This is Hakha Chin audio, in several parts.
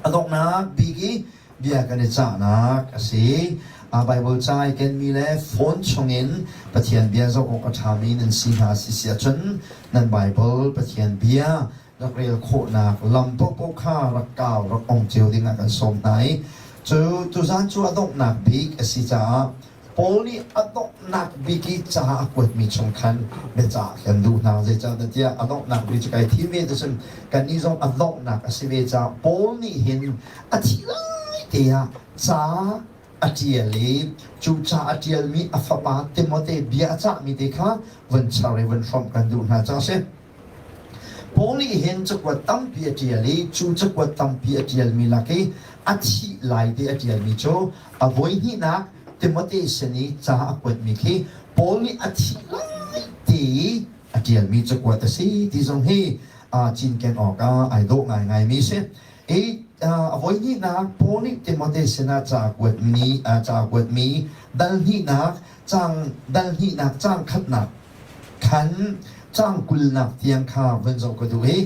A donghnak bik i bia kan i cahnak a si. A Baibal ca i kenmi le phone chungin Pathian bia zoh awk a ṭhami nan si hna si si ahcun nan Baibal Pathian bia rak rel khawhnak lam paohpaoh kha rak kau rak ong cio dingah kan sawm hna i cu tuzan cu a donghnak bik a si caah Paul nih a donghnak bik i ca a kuatmi chung khan biacah kan duh hna. Zeicahtiah tiah a donghnak bik cu kai thim ve ticun kannih zong a donghnak a si ve caah Paul nih hin a thih lai te ah ca a ṭial i cu ca a ṭialmi a fapa Timote bia a cahmi te kha vun char i vun hrawmh kan duh hna caah a si. Paul nih hin cakuat tampi a ṭial i cu cakuat tampi a ṭialmi lak i a thih lai te a ṭialmi cu a voihnihnak Timote sin i ca a kuatmi khi Paul nih a thih lai te i a ṭialmi cakuat a si ti zong hi aa cinken awkah ai dawh ngaingaimi a si. I a voihnihnak Paul nih Timote sinah ca a kuatmi ca a kuatmi dal hnihnak caang dal hnihnak caang khatnak khan caang kulnak tiang kha vun zoh ka duh i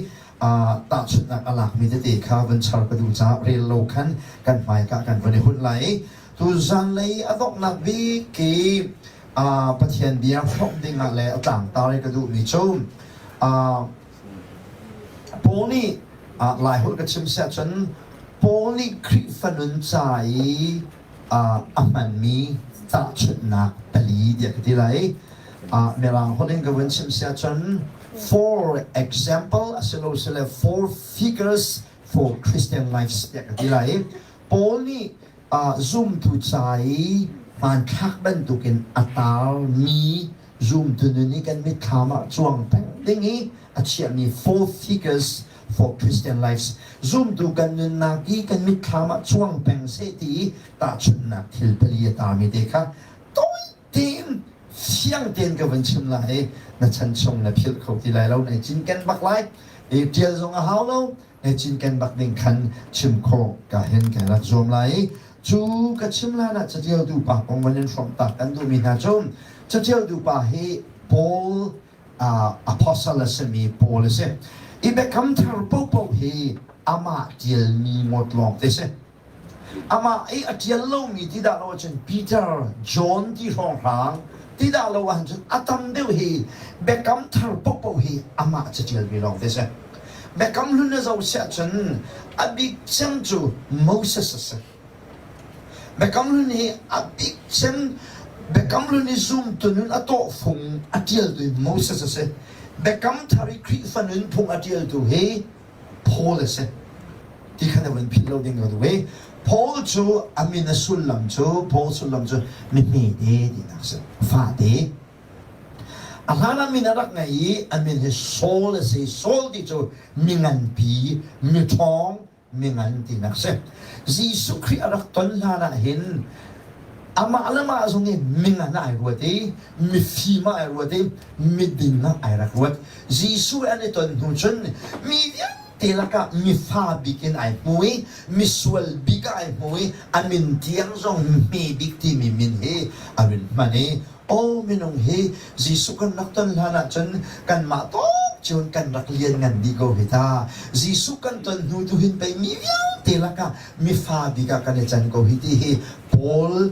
tahchunhnak a lakmi tete kha vun char ka duh caah rel lo khan kan hmaika kan vun i hunh lai i tu zanlei a donghnak bik i Pathian bia hrawmh dingah le a tlangtar i ka duhmi cu Paul nih Laiholh ka chim siah cun Paul nih Khrihfa nun ca i a hmanmi tahchunhnak pali tiah ka ti lai. Mirang holh in ka vun chim si ahcun four example asilosile four figures for Christian lives tiah ka ti lai. Paul nih zumtu ca i hmanthlak bantukin a tarmi zumtu nun i kan mitthlam ah cuang peng ding i a chiahmi four figures for Christian lives zumtu kan nunnak i kan mitthlam ah cuang peng seh ti i tahchunhnak thil pali a tami te kha tawi tein fiang tein ka vun chim lai i na chan chung na philh kho ti lai lo na cinken bak lai i ṭial zong a hau lo na cinken bak ding khan chim khawh ka hin ka rak zuam lai i cu ka chim hlan ah caṭialtu pa kong van in hrawmh tak kan duhmi hna cu caṭialtu pa hi Paul apostle a simi Paul a si. I biakam thar paohpaoh hi amah ṭialmi ngawt lawng te si. Amah i a ṭial lomi ti dah lo ahcun Peter, John ti hrawnghrang ti dah lo ahcun a tam deuh hi biakam thar paohpaoh hi amah caṭialmi lawng te si. Biakam hlun a zoh siah cun a bik cem cu Moses a si. Biakam Hlun hi a bik cem Biakam Hlun i zumtu nun a tawhfung a ṭialtu hi Moses a si. Biakam Thar i Khrihfa nunphung a ṭialtu hi Paul a si. Ti kha na vun philh lo ding ka duh i Paul cu a min a sullam cu Paul sullam cu mi hmete tinak a si. Fate. A hlan ah min a rak ngei i a min hi Saul a si. Saul ti cu mi nganpi, mi ṭhawng, mingan tinak si. Jesuh Khrih a rak ton hlan ah hin amah le mah zong i mingan ai ruat i mifim ah ai ruat i miding ah ai rak ruat. Jesuh an i ton hnu cun mi vialte lakah mifa bik in ai hmu i misual bik ah ai hmu i a min tiang zong hme bik timi min hi a rin hman i Aw minung hi Jesuh kan rak ton hlan ahcun kanmah tawk cun kan rak lianngan dih ko hi ta. Jesuh kan ton hnu tu hin pei mi vialte lakah mifa bik ah kan i can ko hi ti hi Paul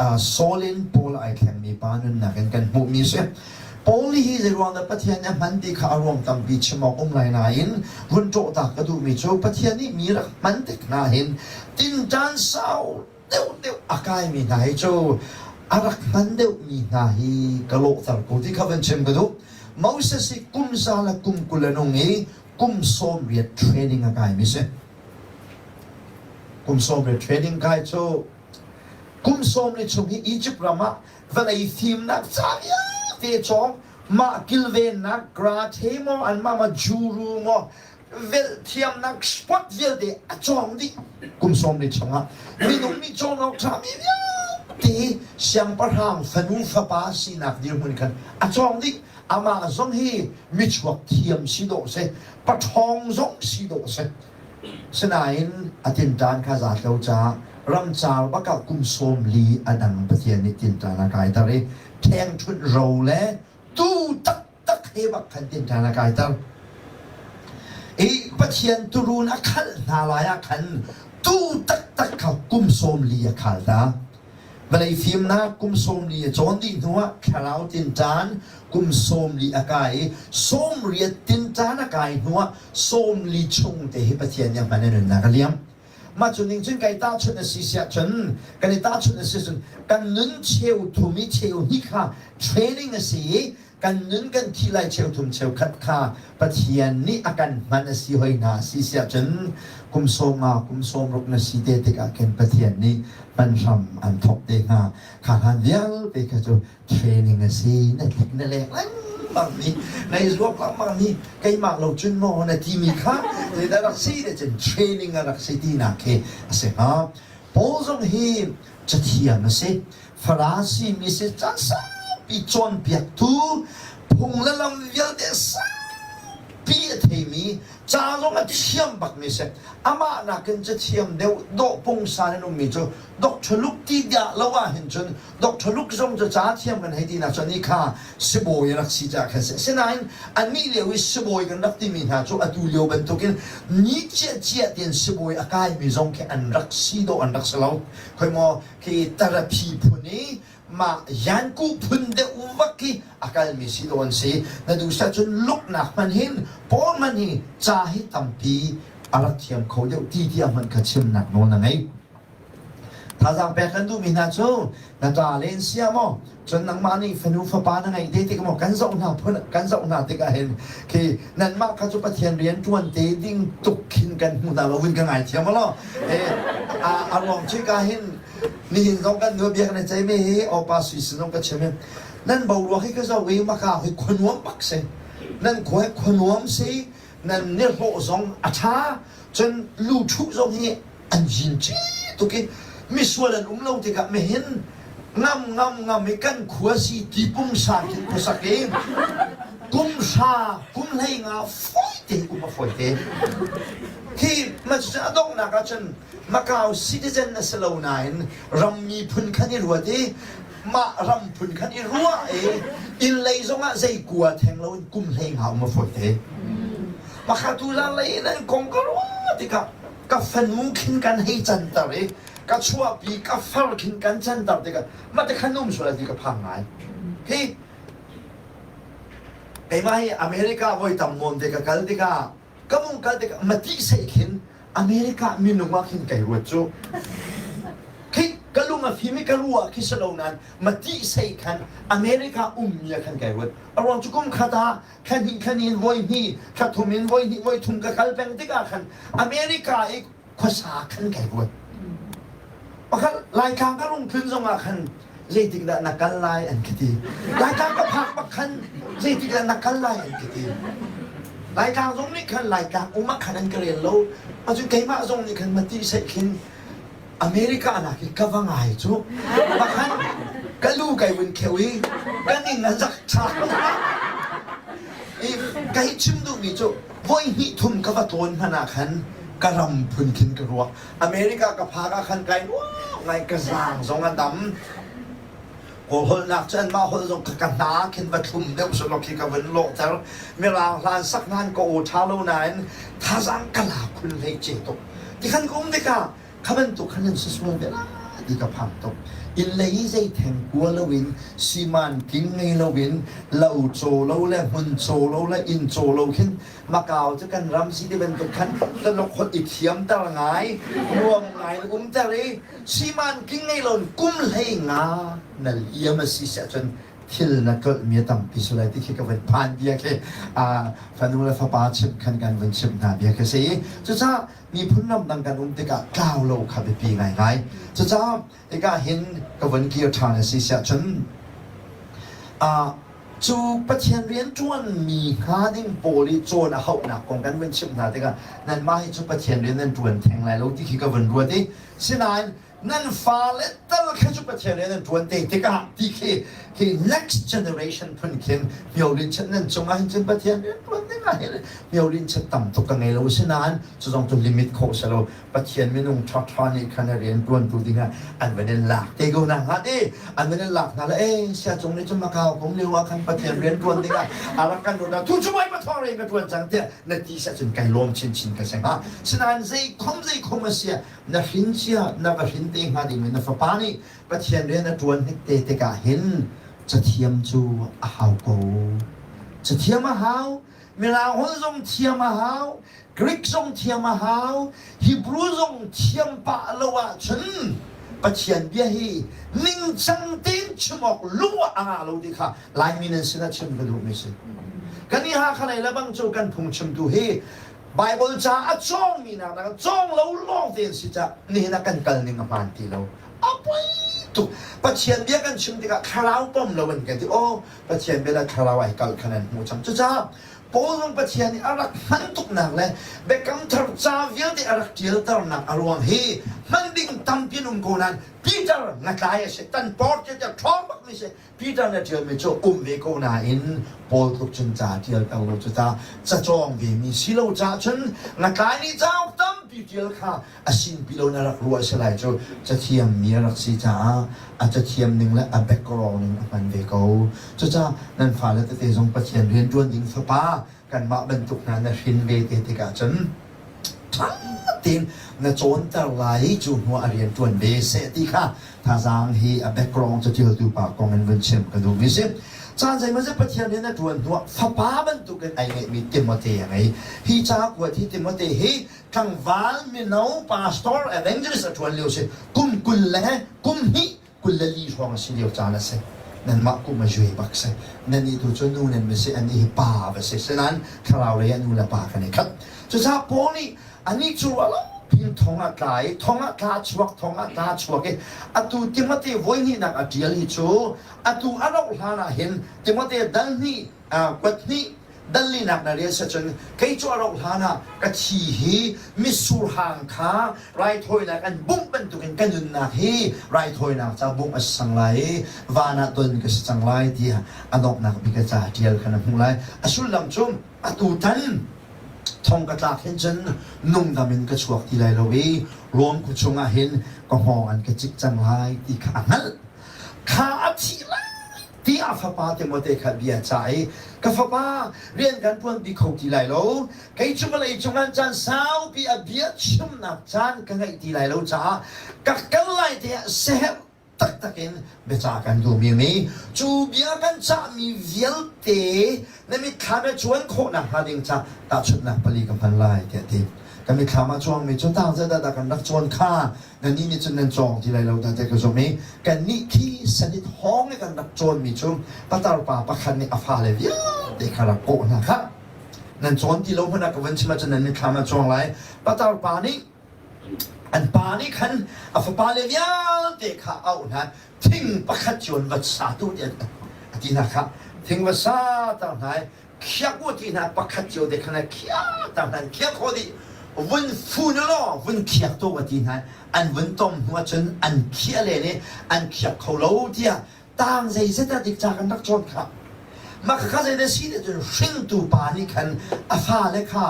uh, Saul in Paul ai thlengmi pa nunnak in kan hmuhmi a si. Paul hi zeiruang dah Pathian nih a hman ti kha a ruang tampi chim awk um lai nain vun ṭawhtak ka duhmi cu Pathian nih mi rak hman tik hna hin tinṭan sau deuhdeuh a kaimi hna hi cu a rak hman deuhmi hna hi ka lawhter ko ti kha van chim ka duh. Moses hi kum za le kum 20 a nung i kum 80 training a kaimi si. Kum 80 training kai cu kum 40 chung hi Egypt ram ah vawlei fimnak ca vialte cawng mah kilvennak karate maw anmah ma juru maw velh thiamnak sport vialte a cawng dih kum 40 chungah minung nih cawn awk ṭhami vialte siangpahrang fanu fapa sinak dirhmun khan a cawng dih amah zong hi michuak thiam si dawh si paṭhawng zong si dawh si sinain a tinṭan kha zaat lo caah ramcar bakah kum 40 a dang Pathian nih tinṭan a kaiter i ṭhengṭhunh ro le tu tak tak he bak khan tinṭan a kaiter. I Pathian turun a khalh hna lai ah khan tuu taktak kha kum 40 a khal ta. Vawlei fimnak kum 40 a cawn dih hnuah thlarau tinṭan kum 40 a kai i 80 tinṭan a kai hnuah 40 chung te hi Pathian nih a hman i nunnak a liam. Mah cu ning cun kai tahchunh a si siah cun kan i tahchunh a si cun kan nun cheu thum i cheu hnih kha training a si i kan nun kan thih lai cheuthum cheukhat kha Pathian nih a kan hman a si hoi hna si siah cun kum 50 kum 60 na si te tikah khin Pathian nih hman hram an thawk te hnga. Kha hlan vialte kha cu training a si. Na tlik na lek lengmang mi na i zuam lengmang mi keimah lo cun maw na timi kha zeidah rak si te cun training a rak si tinak khi a si hnga. Paul zong hi cathiang a si. Farasi mi si caan saupi cawnpiaktu phung le lam vialte saupi a theimi ca zong a thiam bakmi si. Amah nakin cathiam deuh dawh pungsan in ummi cu Dr. Luke ti dah lo ah hin cun Dr. Luke zong cu ca thiam kan hei ti nak cun ni kha sibawi a rak si caah khan si. Asinain anih lio i sibawi kan rak timi hna cu atu lio bantukin ni ciahciah tein sibawi a kaimi zong khi an rak si dawh an rak si lo. Khoi maw khi therapy phun i mah yanku phun deuh vak khi a kalmi si dawh an si. Na duh sah cun luknak hman hin Paul hman hi ca hi tampi a rak thiam kho deuh ti tiah hmanh kha chimnak nawl na ngei. Thazaang pek kan duhmi hna cu na ṭa len sia maw cun nangmah nih fanu fapa na ngeih te tik maw kan zoh hna phun kan zoh hna tikah hin khi nanmah kha cu Pathian rian ṭuan te ding tuk khin kan hmu hna lo vun ka ngaithiam law a ruang cu ka hin nihin zong kan nu biak na ceimi hi opa sui sin zong ka chim i nan boruak hi ka zoh i maka hi khuanuam bak si nan khua hi khuanuam si nan nihlawh zong a ṭha cun lu ṭhuh zong hi an zin ci tuk i misual an um lo tikah mihin ngam ngam ngam i kan khua si ti pumsa khin khuasak i kum hra kum 15 fawi te um a fawi te hi ma a donghnak ah cun Macau citizen na si lo nain ram miphun khan i ruat i mah ram phun khan i ruah i inn lei zongah zei kua theng loin kum 15 um a fawi te Makha tu zan lei in an kong ka ruah tikah ka fanu khin kan hei canter i ka chuahpi ka far khin kan canter tikah mah te khan um sual ti ka phang ngai. Hi keimah hi America voi tam nawn te ka kal tikah ka mung kal tikah mati sei khin America minung ah khin kai ruat cu. Khi ka lung a fim i ka ruah khi si lo nain mati sei khan America ummi ah khan kai ruat. A ruang cu kum khat ah thla hnih thla in voi hnih thla thum in voi hnih voi thum ka kal peng tikah khan America i khuasa khan kai ruat. Pakhat Laitlang ka rung tlun zongah khan zeitik dah na kal lai an ka ti. Laitlang ka phak bak khan zeitik dah na kal lai an ka ti. Laitlang zong nih khan Laitlang um ah khan an ka rel lo. Acun keimah zong nih khan mati seh khin America nak hi ka va ngai cu. Bakhan ka lu kai vun kheu i ka ning a zak ṭha. I ka hi chim duhmi cu voi hnih thum ka va tlawn hmanh ah khan ka ram phun khin ka ruah. America ka phak ah khan kai nuam ngai ka zaang zong a dam. Kawl holhnak cu anmah holh zong ka hna khin va thlum deuh selaw khi ka vun lawhter. Mirang hlan sak hnan ka aw ṭha lo nain thazaang ka la khun hlei ce tuk. Tikhan ka um tikah kha bantuk khan nan si sual ve la ti ka phang tuk. Inn lei i zei theng kua loin siman tling ngei loin lo caw lo le hmun caw lo le inn caw lo khin Macau cu kan ram si ti bantuk khan Tuluk holh i thiamter ngai nuam ngai in umter i siman tling ngei loin kum 15 na liam a si siah cun thil na tlolhmi a tampi sulai ti khi ka vun phan bia khi fanu le fapa chimh khan kan vun chimh hna bia khi si. Cucaah miphun ramdang kan um tikah tlau lo kha biapi ngaingai. Cucaah hika hin ka vun kir ṭhan a si siah cun cu Pathian rian ṭuanmi hnga ding pawl i cawn a hauhnak kong kan vun chimh hna tikah nanmah hi cu Pathian rian nan ṭuan theng lai lo ti khi ka vun ruat i sinain nan fale tal kha cu Pathian rian nan ṭuan te tikah ti khi. Hi next generation phun khin miorin chet nan cungah hin cun Pathian riantuan ding ah hin miorin chet tam tuk ka ngei lo sinain cu zong cu limit khawh si lo. Pathian minung ṭhaṭha nih khan a rianṭuantu dingah an van in lak te ko na hnga ti an van in lak hna le e sia cung nih cun Macau kum lio ah khan Pathian rianṭuan dingah a rak kan ruat tu cu mai pathawng rian ka ṭuan cang tiah na ti sah cun kai lawm chinchin ka si hnga. Sinain zei khom zei khom a sia na hrin cia na va hrin te hnga dingmi na fapa nih Pathian rian a ṭuan hnik te tikah hin cathiam cu a hau ko. Cathiam a hau, Mirang holh zong thiam a hau, Greek zong thiam a hau, Hebrew zong thiam pah lo ahcun Pathian bia hi ningcang tein chim awk lung ah a ngah lo ti kha Laimi nan sinah chim ka duhmi si. Kan i Hakha lei le bang cu kan phungchimtu hi Bible ca a cawngmi nak nak cawng lo lawng te an si cah nihin ah kan kal ning a hmaan ti lo. A poi tuk. Pathian bia kan chim tikah thlarau pom lo an kan ti. Aw, Pathian bia le thlarau ai kal khan an hmuh cang. Cucaah Paul zong Pathian nih a rak hman tuknak le Biakam Thar ca vialte a rak ṭialternak a ruang hi hman ding tampi an um ko nain Peter ngatlai a si, tan por tiah ṭhawng bakmi si. Peter na ṭialmi cu um ve ko nain Paul tluk cun ca ṭialter lo cu ta cacawng vemi si lo caah cun ngatlai nih cauk tampi ṭial kha a sinpi lo na rak ruah si lai cu cathiam mi a rak si caah a cathiam ning le a background ning a hman ve ko. Cucaah nan fale tete zong Pathian rianṭuan ding fapa kanmah bantuk hna na hrin ve te tikah cun ṭha tein na cawnter lai i cu hnu ah a rianṭuan ve seh ti kha thazaang hi a background caṭialtu pa kong in vun chim ka duhmi si. Caan zeimawzat Pathian rian a ṭuan hnuah fapa bantukin ai ngeihmi Timote a ngei. Hi ca kuat hi Timote hi tlangval mino pastor evangelist a ṭuan lio si kum 20 le kum hnih 24 hrawng a si lio caan a si. Nanmah kum a zui bak si. Nannih tu cu nu nan va si, anih hi pa va si. Sinain thlarau lei ah nu le pa kan i khat. Cucaah Paul nih anih cu ruah lo pin thong ah tla i thong ah tla chuak thong ah tla chuak i atu Timote voi hnihnak a ṭial hi cu atu a rauh hlan ah hin Timote dal hnih kuat hnih dallinak na rel cun kei cu a rauh hlan ah ka thi hi mitsur hang kha raithawinak an bungh bantukin ka nunnak hi raithawinak ca bungh a si cang lai i van ah ton ka si cang lai tiah a donghnak bik a ca ṭial kha na hmuh lai. A sullam cu atu tan thong ka tlak hin cun nungdam in ka chuak ti lai lo i Rom khua chungah hin ka hngawng an ka cik cang lai ti kha a hngalh. Kha a thih lai tiah a fapa Timote kha bia cah i ka fapa rian kan ṭuanpi kho ti lai lo kei cu vawlei cungah caan saupi a bia chimnak caan ka ngeih ti lai lo caah ka kal lai te ah siaherh taktak in biacah kan duhmi mi cu bia kan cahmi vialte na mitthlam na cuan khawh nakhnga ding ca tahchunhnak pali ka hman lai tiah ti ka mitthlam ah cuangmi cu tang zeidah dah kan rak cawn kha Nannih nih cun nan cawng ti lai lo dah tiah ka zumh i kannih khi sanit hawng i kan rak cawnmi cu patar pa pakhat nih a fale vialte kha rak kawh hna kha. Nan cawn ti lo hmanh ah ka vun chim ahcun nan mitthlam ah cuang lai. Patar pa nih an pa nih khan a fapale vialte kha a auh hna thing pakhat cio in va sa tu tiah a ti hna kha. Thing va sa ter hna i khiak u ti hna pakhat cio te khan khiak ta hna khiak kho dih vun fun law vun khiak to ka ti hna an vun tom hnu ahcun an khiah len i an khiak kho lo tiah tang zeizat ah dik ca kan rak cawn kha mah kha zei dah si cun hringtu pa nih khan a fale kha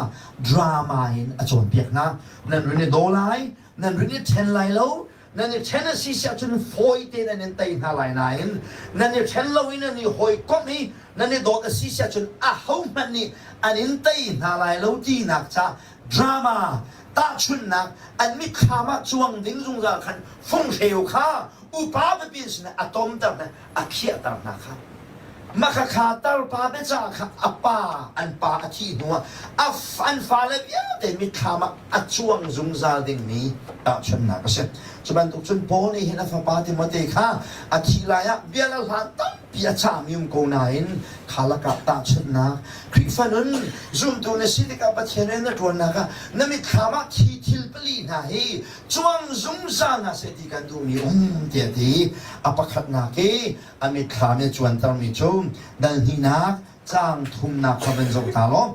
drama in a cawnpiak hna nan run i daw lai nan run i ṭhen lai lo Nan i ṭhen a si siah cun fawi tein an in tei hna lai nain nan i ṭhen lo i nan i hawikomh i nan i dawt a si siah cun ahohmanh nih an in tei hna lai lo tinak ca drama tahchunhnak an mitthlam ah cuang ding zungzal khan funghreu kha upa pipi sinah a tomter hna a khiahter hna kha. Makhakha tarpa biacah kha a pa an pa a thih hnuah a an fale vialte mitthlam ah a cuang zungzal dingmi tahchunhnak a si. Cu bantuk cun Paul nih hin a fapa Timote kha a thih lai ah bia le hla tampi a cahmi um ko nain kha lakah tahchunhnak Khrihfa nun zumtu na si tikah Pathian rian na ṭuannak ah na mitthlam ah thi thil pali hna hi cuang zungzal hna seh ti kan duhmi um tiah ti. A pakhatnak i a mitthlam i a cuantermi cu dal hnihnak caang thumnak kha van zoh ta law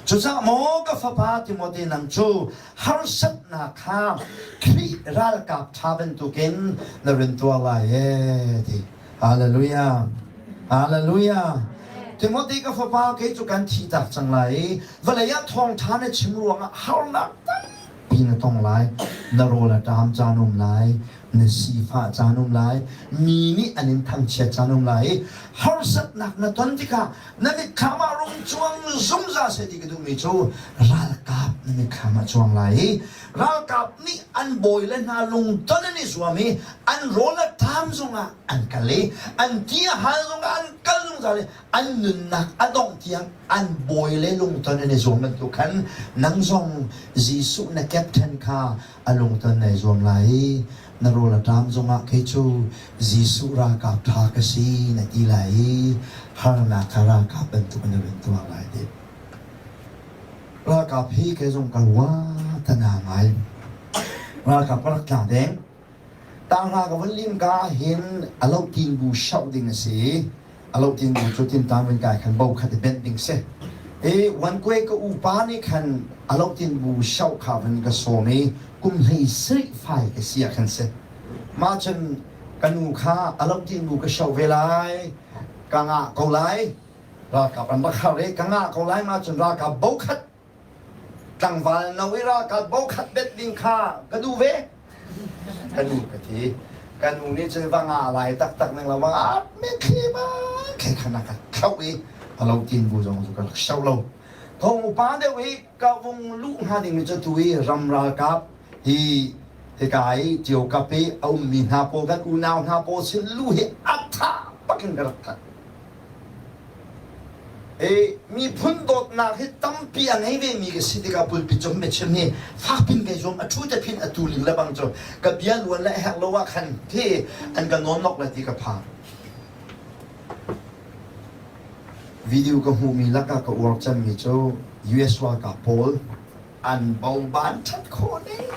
Cucaah maw ka fapa Timote nang cu harsatnak kha Khrih ralkap ṭha bantukin na run tuar lai ee ti. Hallelujah. Hallelujah. Timothy ka fapa kei cu kan thi tak cang lai i vawlei ah thawngṭha na chim ruangah harnak tampi na tong lai. Na rawl a ṭam caan um lai, na sifah caan um lai, mi nih an in thangchiat caan um lai i harsatnak na ton tikah na mitthlam ah rung cuang zungzal seh ti ka duhmi cu ralkap na mitthlam ah cuang lai i ralkap nih an bawi le hna lungton an i zuam i an rawl a ṭam zongah an kal i an ti a hal zongah an kal zungzal i an nunnak a dongh tiang an bawi le lungton an i zuam bantuk khan nang zong Jesuh na captain kha a lungton nai zuam lai i na rawl a ṭam zongah kei cu Jesuh ralkap ṭha ka si na ti lai i harnak kha ralkap bantuk in na vun tuar lai ti. Ralkap hi kei zong ka rua tana ngai. Ralkap ka rak tla deng. Tanghra ka vun lim ka hin a lotin bu shoh ding a si. A lotin bu cu tintan vun kai khan bo khat i benh ding si. I wan kue ka upa nih khan a lotin bu shoh kha vun ka sawm i kum hlei sarih fai ka si ah khan si. Mah cun ka nu kha a lotin bu ka shoh ve lai, ka ngah ko lai. Ralkap an rak har i ka ngah ko lai ma cun ralkap bo khat tlangval no i ralkap bo khat bet ding kha ka duh ve. Ka nu ka ti. Ka nu nih cun va nga lai taktak ning lo va nga mitthli bang khe khan a ka thlauh i a lo tin bu zong cu ka rak sho lo. Thong upa deuh i ka vung luh hnga ding mi cu tu i ram ralkap hi hika i Ṭio kap i a ummi hna pawl kan unau hna pawl sin lu hi a tha bakin ka rak that. Miphun dawtnak hi tampi a ngei vemi ka si tikah pulpit cung biachim hi fakpin kai zuam a ṭhu te phin a tu ling le bang cu ka bia luan le herh lo ah khan khi an ka nawnnok lai ti ka phang. Video ka hmuhmi lakah ka uar cemmi cu US ralkap pawl an boban ṭhat khawh ning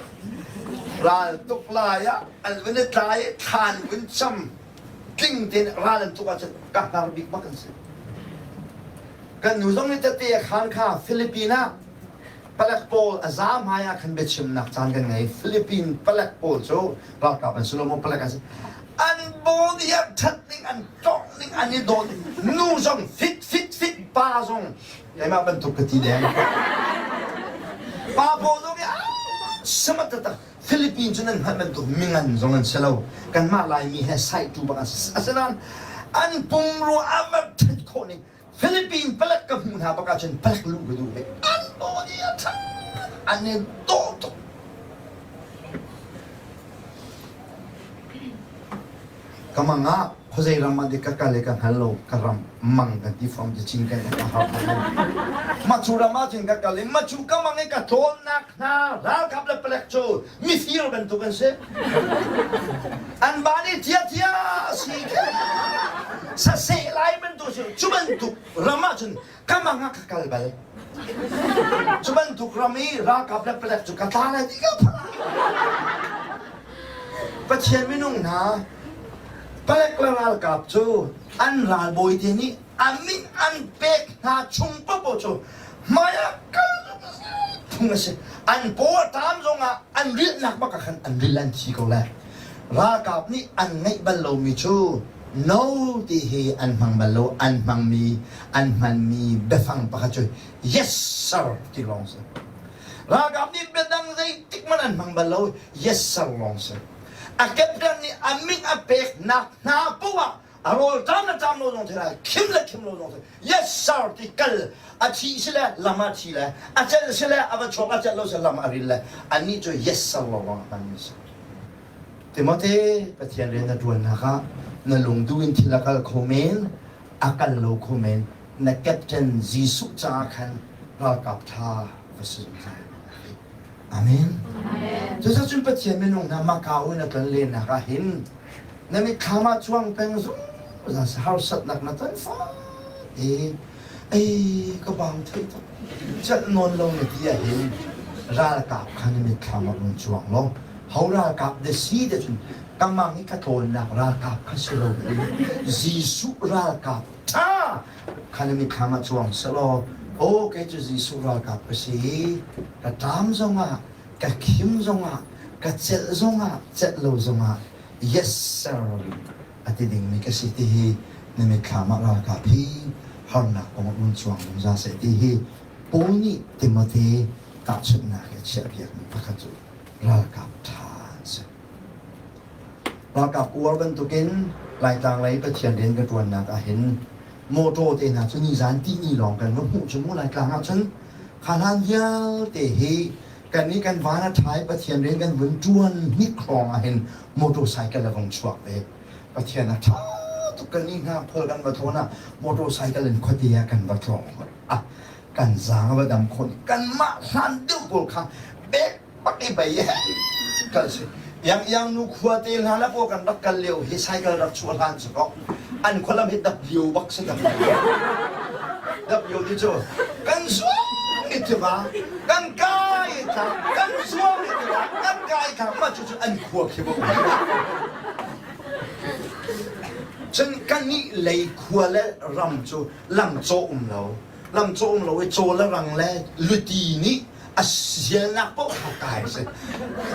ral tuk lai ah an vun i tlai i thlan vun cam tling tein ral an tuk ahcun ka hngar bik bak an si. Kan nu zong nih tete a khan kha Philippine ah palek pawl a za hmai ah khan biachimnak caan kan ngei. Philippine palek pawl cu ralkap an si lo maw palek an si. An bawm i an ṭhat ning, an tawh ning, an i dawt ning, nu zong fit fit fit, pa zong keimah bantuk ka ti deng. Pa pawl zong i sama taktak Philippines cu nan hngalh bantuk mingan zong an si lo. Kanmah Laimi he saitu bak an si. Asinain an pumrua a va ṭhat khawh ning Philippine palek ka hmuh hna bak ahcun palek luh ka duh ve. An body a ṭha. An i dawh tuk. Ka mang ah khuazei ram ah dik ka kal i ka hngal lo ka ram mang kan ti fom ti cing kan ka har ma cu ram ah cun ka kal i ma cu ka mang i ka tlawnnak hna ralkap le palek cu mifir bantuk an si an ba nih tia tia si saseh lai bantuk si cu bantuk ram ah cun ka mang ah ka kal bal cu bantuk ram i ralkap le palek cu ka tla lai ti ka phan Pathian minung hna palek le ralkap cu an ralbawi te nih a min an pek hna chung paohpaoh cu hmai ah kal phung a si. An paw a ṭam zongah an rilhnak bak ah khan an ril an thi ko lai. Ralkap nih an ngeih bal lomi cu no ti hi an hmang bal lo. An hmangmi an hmanmi biafang pakhat cu yes sir ti lawng si. Ralkap nih biadang zeitik hmanh an hmang bal lo. Yes sir lawng si. A captain nih a min a peknak hna poah a rawl ṭam le ṭam lo zong thei lai, khim le khim lo zong thei. Yes sir ti kal a thi si le lam ah thi le a celh si le a va chuak a celh lo si lam a ril le annih cu yes sir lawng lawng a hmanmi si. Timote Pathian rian na ṭuannak ah na lungduh in thil a kal kho men, a kal lo kho men. Na captain Jesuh caah khan ralkap ṭha va si zungzal. Amen. Cucaah Pathian minung hna Macau in a tlon lennak ah hin na mitthlam ah cuang peng zungzal harsatnak na ton fate ei ka bang thei tuk celh nawn lo na ti ah hin ralkap kha na mitthlam ah rung cuang lo ho ralkap de si de cun ka mang i ka tlawnnak ralkap kha si lo Jesuh ralkap ṭha kha na mitthlam ah cuang selaw aw kei cu Jesuh ralkap ka si ka ṭam zongah ka khim zongah ka celh zongah celh lo zongah yes sir a. a ti dingmi ka si ti hi na mitthlam ah ralkap hi harnak kong ah run cuang zungzal seh ti hi Paul nih Timote tahchunhnak he a chiahpiakmi pakhat cu ralkap ṭha an si. Ralkap uar bantukin Laitlang lei Pathian rian ka ṭuannak ahhin mawṭaw te hna cu nizan tihni lawng kan va hmuh cu mu Laitlang ahcun kha hlan vialte hi kannih kan van a ṭha i Pathian rian kan vun ṭuan hnik hrawng ahhin motorcycle a vung chuak ve. Pathian a ṭha tuk kannih hna khual kan va tlawn ah motorcycle in khuate ah kan va tlawng. Ah, kan zaang a va dam khawh kanmah hlan deuh pawl kha bek bak i bei kal si yang yang nu khua te hna la paw kan rak kal lio hi cycle rak chuah hlan cu kok an khualam hi W bak si W ti cu kan zuang i tiva kan kai tla kan zuang i tiva kan kai tla ma cu cu an khua khi bak cun kan nih lei khua le ram cu lam cawh um lo lam cawh um lo i caw le rang le luti nih a sialnak paoh kha kai si.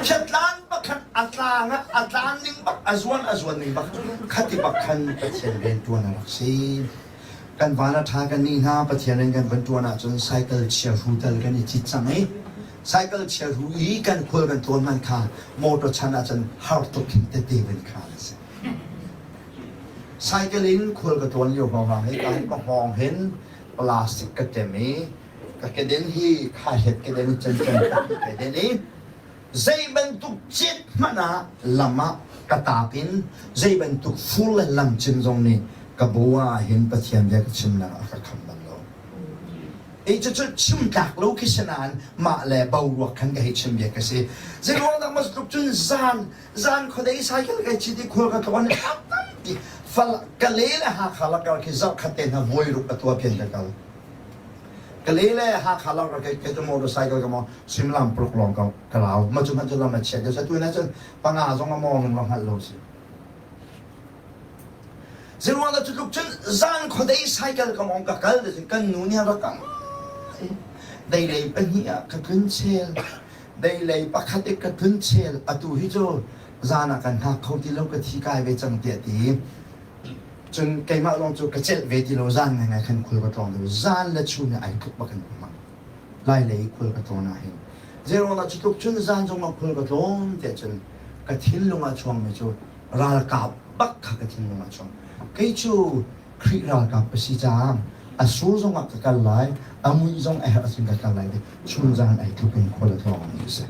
Phiatlan pakhat a tlang ah a tlan ning bak a zuan a zuan ning bak khati bak khan Pathian rian ṭuan a rak si. Kan van a ṭha kan nih hna Pathian rian kan van ṭuan ahcun cycle chiahru tal kan i cit cang i cycle chiahru i kan khual kan tlawn hmanh kha motor chan ahcun har tuk hin tete van khan a si. Cycle in khual ka tlawn lio hrawnghrang hi ka hin ka hngawng hin plastic ka ṭem i ka keden hi khahlet keden cancan keden i zei bantuk cit hmanh ah lam ah ka tap in zei bantuk fur le lam cin zong nih ka bo ah hin Pathian bia ka chimnak a ka kham bal lo. E cucu chim tlak lo khi si nain mah le boruak khan ka hei chim bia ka si. Zeiruang dah mas tluk cun zan zan khuadei cycle kai chit i khual ka tlawn i tampi fal Kale le Hakha lakar khi zarh khat te hna voi ruk a tua pian ka kal. Kale le Hakha lak ra kei cu motorcycle ka maw suimilam paruk lawng ka ka rau ma cu hmanh cu lam a chiat deuh tu na cun panga zong a mawng ning hngalh lo si Zeruang dah cu tluk cun zan khuadei cycle ka mawng ka kal cun kan nu nih rak ka deilei pahnih ah ka tlun chel deilei pakhat i ka tlun chel atu hi cu zan ah kan hngak kho ti lo ka thi kai ve cang tiah ti Cun keimah lawng cu ka celh ve ti lo zan ngaingai khan khul ka tlawng deuh. Zan le chun hi ai tluk bak in um. Lai lei khul ka tlawn ah hin. Zeiruang dah cu tluk cun zan zong ah khul ka tlawn tiah cun ka thinlung ah chuangmi cu ralkap bak kha ka thinlung ah chuang. Kei cu Khrih ralkap ka si caah a sur zong ah ka kal lai, a muih zong a herh ahcun ka kal lai ti chun zan ai tluk in khual a tlawngmi ka si.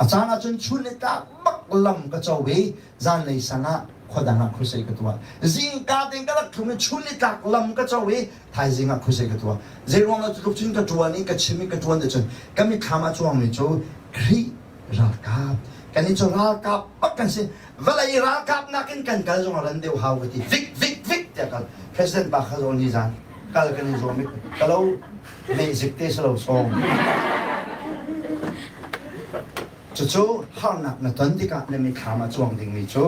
A caan ahcun chun le tlak bak lam ka co i zanlei sang ah khuadang ah crusade ka tuah. Zingka tein ka rak thlum i chun ni tlak lam ka co i thaizing ah crusade ka tuah. Zeiruang ah tluk cun ka ṭuan i ka chim i ka ṭuan cun ka mitthlam ah cuangmi cu Khrih ralkap kan i cu ralkap bak kan si. Vawlei ralkap nakin kan kal zong a ran deuh hau ka ti. Vik vik vik tiah kal. President pa kha zawn ni zan kal kan i zuam i ka lo meh zik te si lo sawng. Cucu harnak na ton tikah na mitthlam ah cuang dingmi cu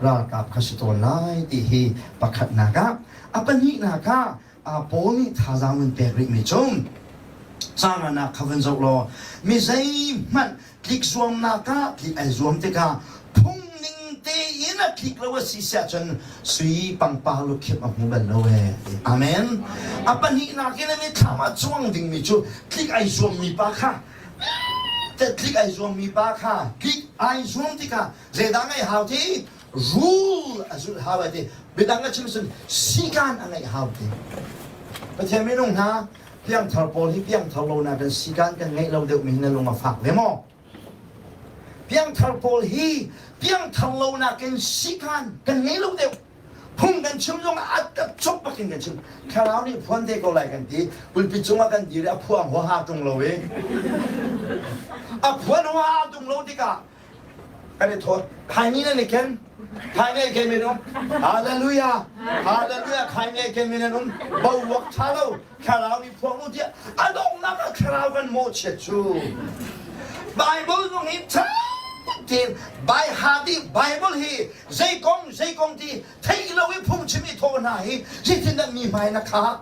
ralkap kha si tawn lai ti hi pakhatnak ah. A pahnihnak ah Paul nih thazaang vun pek rihmi cu canganak kha vun zoh law mi zeihmanh tlik zuamnak ah tlik ai zuam tikah phung ning tein a tlik lo a si siah cun sui pangpar lukhimh a hmu bal lo ee. Amen. A pahnihnak in a mitthlam ah cuang dingmi cu tlik ai zuammi pa kha tlik ai zuammi pa kha tlik ai zuam tikah zeidah ngeih hau ti rule a zulh hau ai ti biadang a chim cun sikan a ngeih hau ti Pathian minung hna piangthar pawl hi piangthar lo na kan sikan kan ngeih lo deuh mi na lung a fak ve maw piangthar pawl hi piangthar lo nakin sikan kan ngei lo deuh Phung kan chim zong ah a cop bak in kan chim. Thlarau nih phuan te ko lai kan ti. Pulpit cungah kan dir i a phuang huaha tung lo i. A phuan huaha tung lo tikah kan i thawt. Khaini nan i ken. Khaini ai ken men um. Hallelujah. Hallelujah. Khaini ai ken men an um. Boruak tha lo. Thlarau nih phuang u tiah a donghnak ah thlarau kan mawhchiat cu. Bible zong hi ṭha tein Baihadi Bible hi zei kong zei kong ti theih lo i phungchim i thawh hna hi zeitindah mi hmai na khah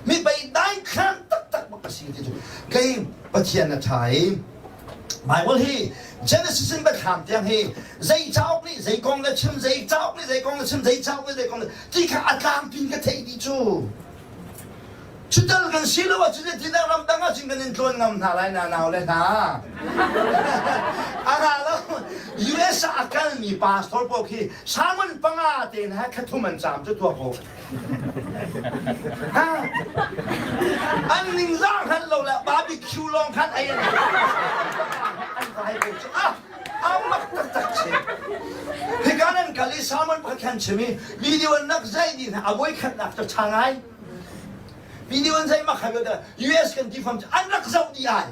mi bei daithlan taktak bak a si ti cu kei Pathian a ṭha i. Bible hi Genesis in Biathlam tiang hi zei cauk nih zei kong le chim, zei cauk nih zei kong le chim, zei cauk nih zei kong le ti kha a tlangpi in ka theih dih cu. Cutal kan si lo ahcun zeitindah ramdang ahcun kan in tlawn ngam hna lai na nau le hna. A ra lo. US ah a kalmi pastor paoh khi sermon panga te hna khathum an caam cu tuah ko. An ningzah hngalh lo le barbecue lawng khan ei an an vai ko cu. Ah, a mak taktak si. Hika nan kal i sermon pakhat khan chim i video an nak zai dih hna a voikhatnak cu ṭha ngai. Video an zai mak hai US kan ti fam an rak zoh dih ai.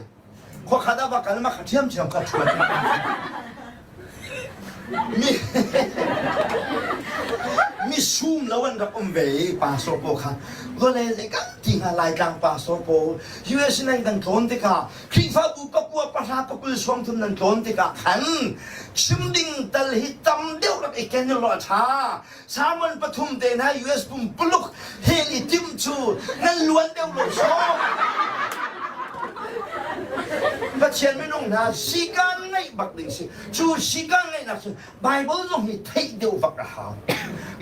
Khuakhat ah va kal ma kha ṭhiamṭhiam kha ṭhuan. Mi mi sum lo an rak um ve i pastor pawl kha vawlei zei kan ti hnga Laitlang pastor pawl US in an kan tlawn tikah Khrihfabu pakua pahra pakul sawmthum nan tlawn tikah khan chim ding tal hi tam deuh rak i ken law a ṭha Sermon pathum te hna US pumpuluk hel i timh cu nan luan deuh lo sawm. Pathian minung hna sikan ngeih bak ding si. Cu sikan ngeihnak cu Bible zong hi theih deuh bak a hau.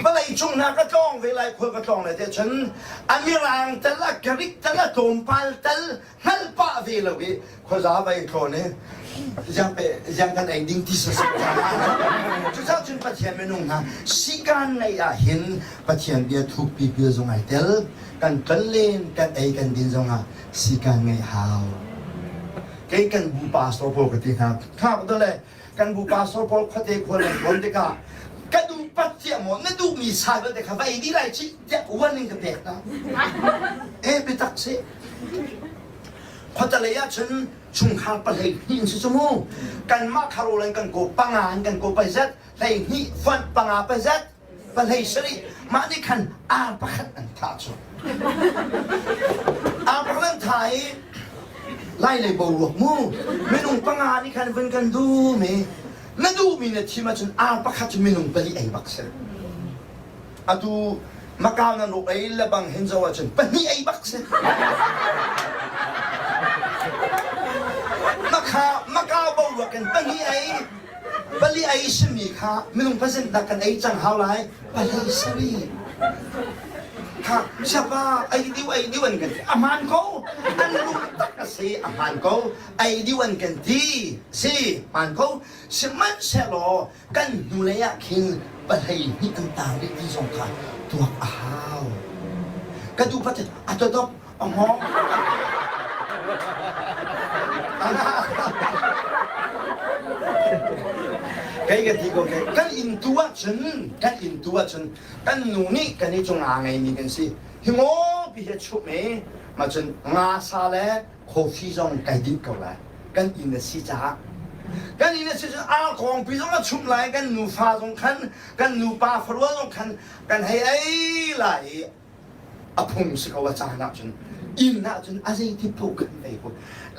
Vawlei cung hna ka tlawng ve lai khual ka tlawng lai te cun a mirang tal a Greek tal a tlawmpal tal hngalh pah ve lo i khuaza vai tlawn i ziang pe ziang kan ei ding ti sasek cucaah cun Pathian minung hna sikan ngei ah hin Pathian bia thukpi pil zong ai tel kan tlon len kan ei kan din zong ah sikan ngei hau kei kan bu pastor pawl ka ti hna khak dole kan bu pastor pawl khuate khual nan tlawn tikah ka duh pat tiah maw na duhmi sa vialte kha va ei dih lai cih tiah warning ka pek hna e biatak si khuate lei ah cun chungkhar pahlei hnih in si cu mu kanmah kharo len kan ko panga in kan ko pazat hlei hnih fonh panga pazat pahlei sarih mah nih khan ar pakhat an thah cu ar pakhat an thah i lai lei boruak mu minung panga nih khan vun kan dum i na duhmi na thim ahcun ar pakhat cu minung pali ei bak si atu Macau nan ruk ei le bang hin zo ahcun pahnih ei bak si Makha Macau boruak in pahnih ei pali ei simi kha minung pazin dah kan ei cang hau lai palei sari kha siapa ei diu ei diu an kan ti a hmaan ko an lung tak a si a hmaan ko ei diu an kan ti si hmaan ko sihmanhsehlaw kan hnulei ah khin pahlei hnih an taang rih ti zong kha tuak a hau ka duh pat a todok a hngawng Kei ka ti ko ke kan inn tu ahcun kan inn tu ahcun kan nu nih kan i cu nga ngeimi kan si hi ngaw pi he chumh i ma cun nga sa le coffee zong kai dinh ko lai kan inn a si caah kan inn a si cun arkawng pi zong a chumh lai kan nufa zong khan kan nupa farual zong khan kan hei ei lai i a phung si ko a caan ahcun inn ahcun a zeiti paoh kan ei ko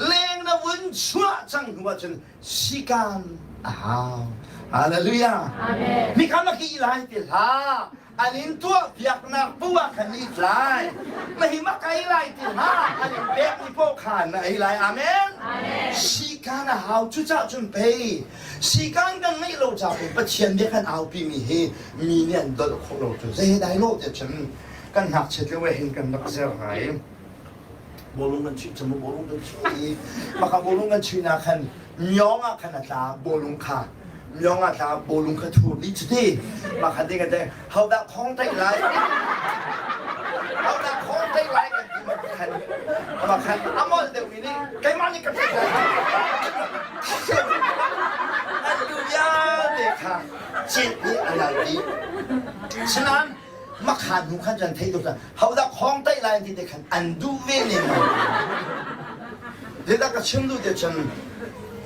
leng na vun chuah cang hnu ahcun sikan a hau hallelujah amen mi kha na ki lai ti hlah an in tuah piaknak bu ah khan i tlai na hi ma kai lai ti hlah an in pek mi paoh kha na ei lai amen sikan a hau cucaah cun pei sikan kan ngeih lo ca pei Pathian bia kan aupi mi hi mi nih an dolh khawh lo cu zei dai lo te cun kan ngakchiat lio hin kan rak zer ngai bawlung kan chuih cun bawlung kan chuih i maka bawlung kan chuih nak khan myong ah khan a tla bawlung kha myong ah tla bawlung kha thur dih cuti maka ding ate hodah khong taih lai hodah khong taih lai kan ti maka khan maka khan amol deuh mi nih keimah nih ka taih lai an lu vialte kha cit nih a lal dih. Sinain makhan hnu khan cun theih tuk hodah khawng taih lai ti te khan an duh ve ning Zeidah ka chim duh te cun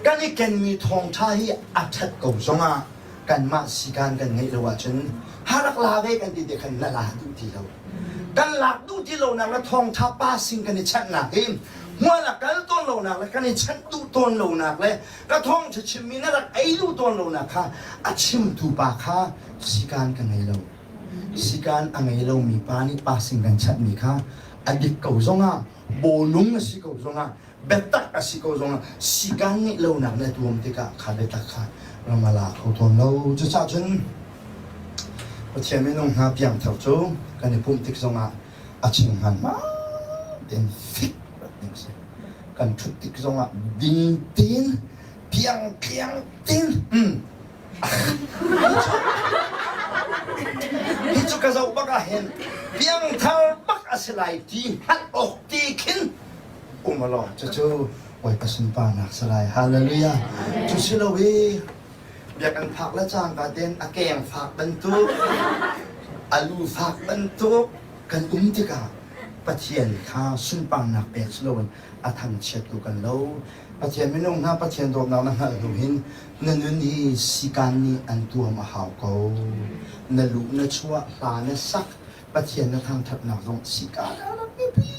kan i kenmi thawngṭha hi a ṭhat ko zongah kanmah sikan kan ngeih lo ahcun harak la ve kan ti te khan na la duh ti lo. Kan lak duh ti lonak le thawngṭha pa sin kan i chanhnak hi hmual a kal tawn lonak le kan i chanh duh tawn lonak le ka thawngṭha chimmi na rak ei duh tawn lonak kha a chimtu pa kha sikaan ka ngei lo sikaan a ngei lomi pa nih pa sin kan chanhmi kha a dik ko zongah bawlung a si ko zongah Biatak a si ko zongah sikan ngeih lonak na tuam tikah kha biatak kha ram a la kho tawn lo. Cucaah cun Pathian minung hna piangthar cu kan i pumh tik zongah a ching hmanhman tein fik ding si. Kan ṭhut tik zongah ding tein piang tliang tein hi cu ka zoh bak ah hin piangthar bak a si lai ti hngalh awk ti khin um law cucu Bawipa sunparnak si lai. Hallelujah. Cu si lo i biakinn phak le cangka tein a keng fak bantuk, a lu fak bantuk kan um tikah Pathian kha sunparnak pek si loin a thangchiattu kan lo. Pathian minung hna Pathian dawtnak na hngalh hnu hin na nun hi sikan nih an tuam a hau ko. Na luh na chuah hla na sak Pathian na thangṭhatnak zong sikan a rak biapi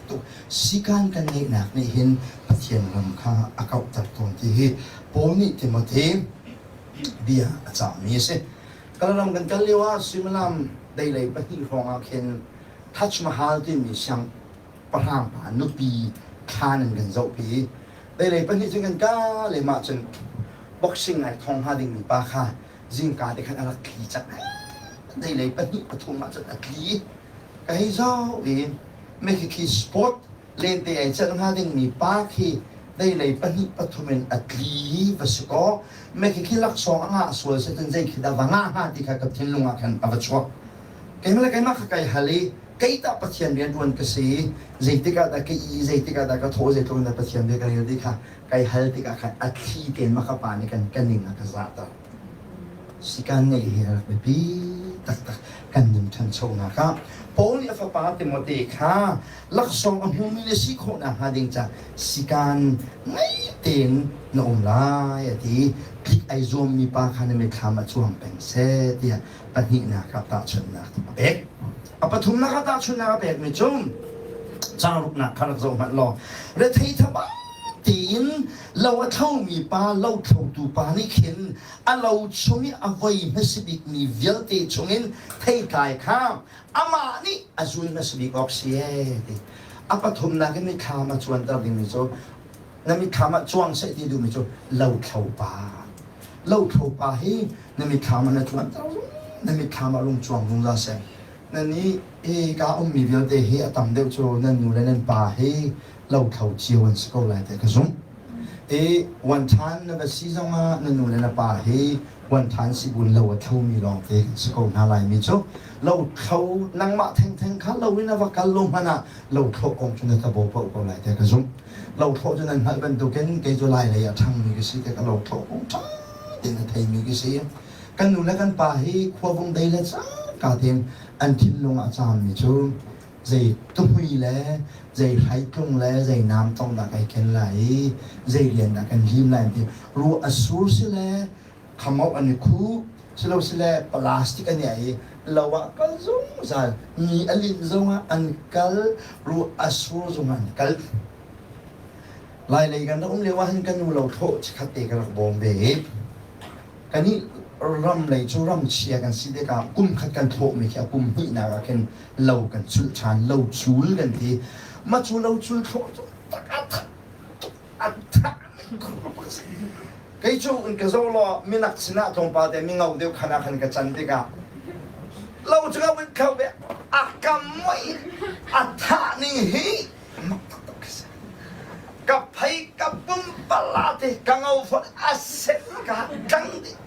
tuk. Sikan kan ngeihnak nih hin Pathian ram kha a kauhter tawn ti hi Paul nih Timote bia a cahmi a si. Kalaram kan kal lio ah suimilam deilei pahnih hrawng ah khin Taj Mahal timi siangpahrang pa nupi thlan in kan zohpi. Deilei pahnih cun kan ka le mah cun boxing ai thong hnga dingmi pa kha zingka te khan a rak tli cang. Deilei pahnih pathum ah cun a tli. Ka hei zoh i mekhi sport lente ai celh hnga dingmi pa khi deilei pahnih pathum in a tli va si kaw mekhi khi laksawng a ngah sual si cun zei khi dah va ngah hnga ti kha ka thinlung ah khan a va chuak. Keimah le keimah kha kai hal i kei tah Pathian rian ṭuan ka si zeitik ah dah ka i zeitik ah dah ka thawh zeitluk in dah Pathian bia ka rel ti kha kai hal tikah khan a thli tein mah ka pa nih kan ka ning a ka zahter. Sikan ngeih hi a rak biapi taktak kan nun ṭhanchonak ah Paul nih a fapa Timote kha laksawng a hmumi na si khawh nakhnga ding ca sikan ngei tein na um lai a ti. Tlik ai zuammi pa kha na mitthlam ah cuang peng seh tiah pahnihnak ah tahchunhnak a pek. A pathumnak ah tahchunhnak a pekmi cu caang ruknak kha rak zoh hmanh law rethei thaba tein lo a thlomi pa lothlotu pa nih khin a lo chung i a voi hmasa bikmi vialte chungin theitlai kha amah nih a zun hmasa bik awk si ee ti. A pathumnak in mithlam a cuanter dingmi cu na mitthlam ah cuang seh ti duhmi cu lothlo pa. Lothlo pa hi na mitthlam ah na cuanter na mitthlam ah lung cuang zungzal seh. Nan nih hi ka ummi vialte hi a tam deuh cu nan nu le nan pa hi lothlo cio an si ko lai ti ka zumh. I one time na va si zongah na nu le na pa hi one time si buin lo a thlomi lawngte kan si ko hna laimi cu lo thlo nangmah thengtheng kha lo in a va kal lo hmanh ah lo thlawh kong cu na tabo paoh ko lai tiah ka zumh. Lo thlawh cu nan hngalh bantukin kei cu lai lei a ṭhangmi ka si tikah lo thlawh kong ṭha tein a theimi ka si. Kan nu le kan pa hi khua vung dei le cangka tein an thinlung ah a caammi cu zei tuhmui le zei hreitlung le zei namtong dah kai ken lai i zei rian dah kan lim lai ti ruah a sur si le khamauh an i khuh silo sile plastic an i ai i lo ah kal zungzal ni a linh zongah an kal ruah a sur zongah an kal lai lei kan rak um lio ah hin kan nu lo thlawh chikhat te ka rak bawm ve i Kanih ram lei cu ram chia kan si tikah kum khat kan thlawhmi khi a kum hnihnak ah khin lo kan culh ṭhan, lo cul kan ti. Mah cu lo cul thlawh cu tak a that tuk a tha Kei cu in ka zoh law minak sinah tlawmpal te mingau deuh khan ah khan ka can tikah lo cu ka vun kho ve a ka muih a thah ning hi mak taktak khi si. Ka phei ka pumpala te ka ngo fawn a set ka tlang dih.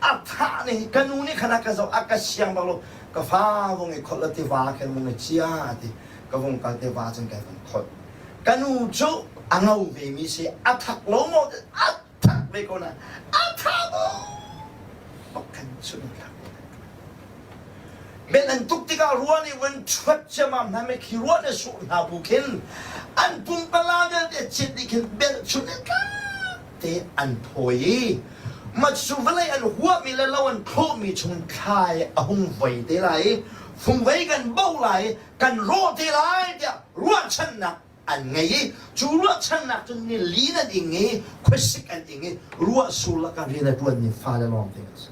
A thah nih ka nu nih khan a ka zoh a ka siang bak lo ka fa vung i kholh la tiva khin vung i chia ti ka vung kal tiva cun kai vung kholh. Ka nu cu a ngo ve mi si a thak lo maw a thak ve ko na a tha maw bak kan chun thak. Men an tuk tikah ruah nih vun ṭhuat ciammam hna mei khi ruah nih sur hna bu khin an pumpala vialte cit dih khin belhchun in te an phawi i macu vawlei an huahmi le lo an thlawhmi chung thlai a hung voi te lai i fungvei kan bo lai i kan rawh te lai tiah ruahchannak an ngei i cu ruahchannak cun ni lin an ing i khuasik an ing i ruah sur lakah rian a ṭuanmi fale lawngte an si.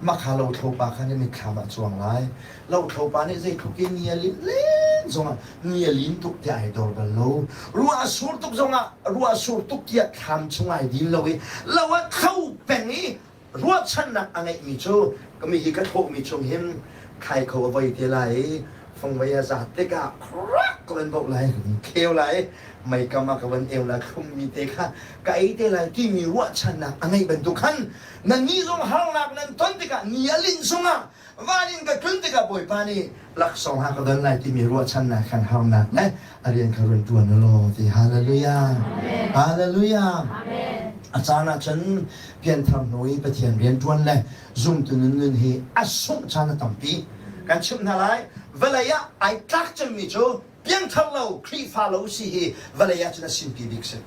Makha lothlo pa kha na mitthlam ah cuang lai. Lothlo pa nih zeitluk in ni a linh len. zongah ni a lin tuk tiah ai dor bal lo. Ruah a sur tuk zongah ruah a sur tuk tiah thlam chung ai din lo i lo a thlo peng i ruahchannak a ngeihmi cu mi hi ka thlawhmi chung hin thlai kho a voi te lai i fungvei a zat tikah krak ka van boh lai kheu lai meikam ah ka van eu lai thlummi te kha ka ei te lai timi ruahchannak a ngeih bantuk khan nannih zong harnak nan ton tikah ni a linh chungah van in ka tlun tikah Bawipa nih laksawng ha ka don lai timi ruahchannak khan harnak le a rian kha run ṭuan u law ti hallelujah hallelujah a caan ah cun pianthar hnu i Pathian rian ṭuan le zumtu nun nun hi a sungh caan a tampi kan chimh hna lai vawlei ah ai tlak cemmi cu piangthar lo Khrihfa lo si hi vawlei ah cun a sinpi bik si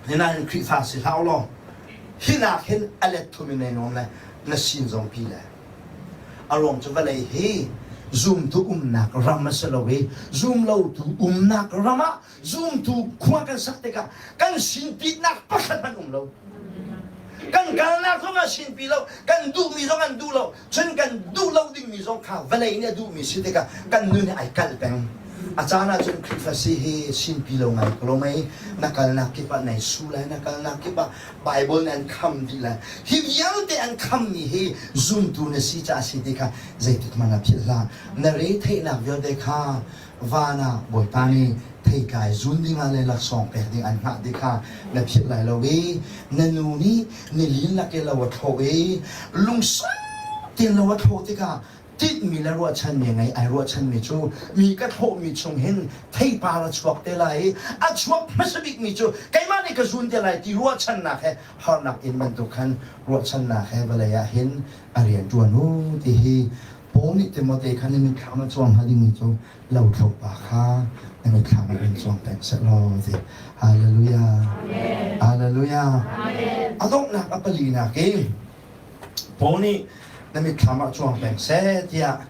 Hinain Khrihfa si hlah law hinak hin a let thum in nei nuam le na sin zong pi le a ruang cu vawlei hi zumtu umnak ram a si lo i zumlotu umnak ram ah zumtu khua kan sak tikah kan sinpitnak pakhat hmanh um lo kan kalnak zong ah sinpi lo kan duhmi zong an duh lo Cun kan duh lo dingmi zong kha vawlei nih a duhmi si tikah kan nun hi ai kalh peng. A caan ahcun Khrihfa si hi sinpi lo ngai ko lo mei na kalnak kip ah nai su lai na kalnak kip ah Bible nih an kham dih lai. Hi vialte an khammi hi zumtu na si caah si ti kha zeitik hmanh ah philh hlah. Na re theihnak vialte kha van ah Bawipa nih theitlai zun dingah le laksawng pek ding an hngah ti kha na philh lai lo i na nu nih nilin lak i lo a thlawh i lungsau tein lo a thlawh tikah tinhmi le ruahchanmi ngei ai ruahchanmi cu mi ka thlawhmi chung hin theipar a chuak te lai i a chuak hmasa bikmi cu keimah nih ka zun te lai ti ruahchannak he harnak in bantuk khan ruahchannak he vawlei ah hin a rian ṭuan u ti hi Paul nih Timote kha na mitthlam a cuang hnga dingmi cu lothlo pa kha na mitthlam ah in cuang peng seh law ti. Hallelujah. Hallelujah. A donghnak a palinak i Paul nih na mitthlam ah cuang peng seh tiah